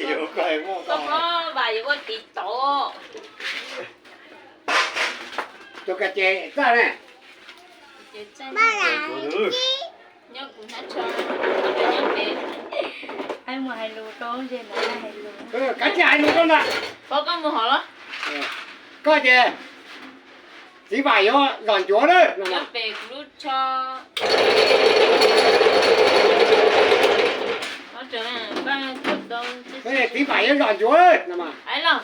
Koj pab vas yuav ua tiv tauv. Tus ka ces txaj ne. Nyob kuv hnab tsho, nyob pem. Hais mus hais lus rau ntseg ntawd hais lus. Kav tsij hais lus rau ntag. Pov koj mus hov los. Koj ces txiv Vam yuav zom ncuav lawm no. Nyob pem kuv lub tsho. Txiv Vam yuav zom ncuav lawm no mas. Hais los,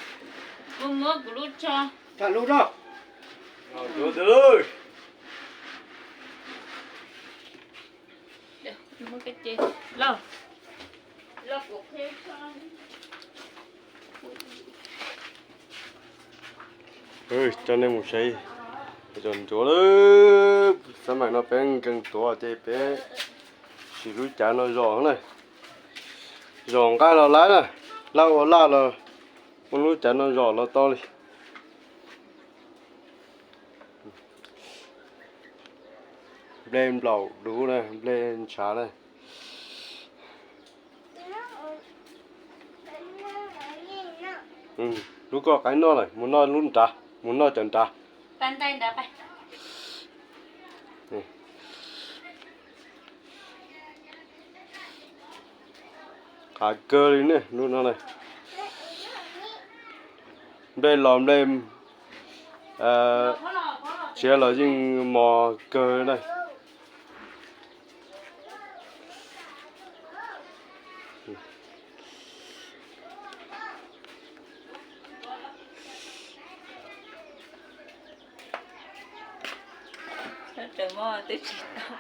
mus muab kuv lub tsho. Tham lus rau. Coj nej mus saib zom ncuav lawm. Xab maim no peb nkees tuav ces peb siv lub cav no zom na. Zom nqaij los lawm na, laj ua laj los muab lub cav no zom los tau li. Nplej nplaum dub na, nplej ntshav na. Lub koj qaib noj lawm, mus noj lub nrad, mus noj cov nrad. Qav kawg li ne, lub no na. Nplej los nplej tsiav los yeej mos kawg na. Sab raws mog twb tsis tau.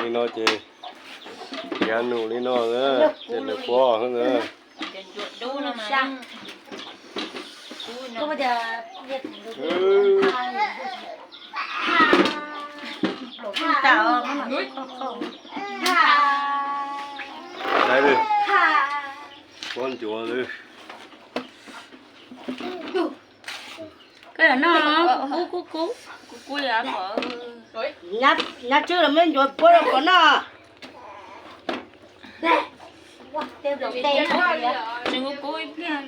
Li no ces, yav num li no na, ces lawv puab na. Saib li, puab ncuav li. Koj yuav noj, kub kub kub. Nyab tswb los muab ncuav puab rau puab noj. Tseem kub kub ib pliag.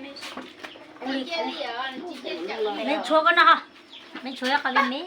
Me tshuav koj noj, me tshuav ib qho li me.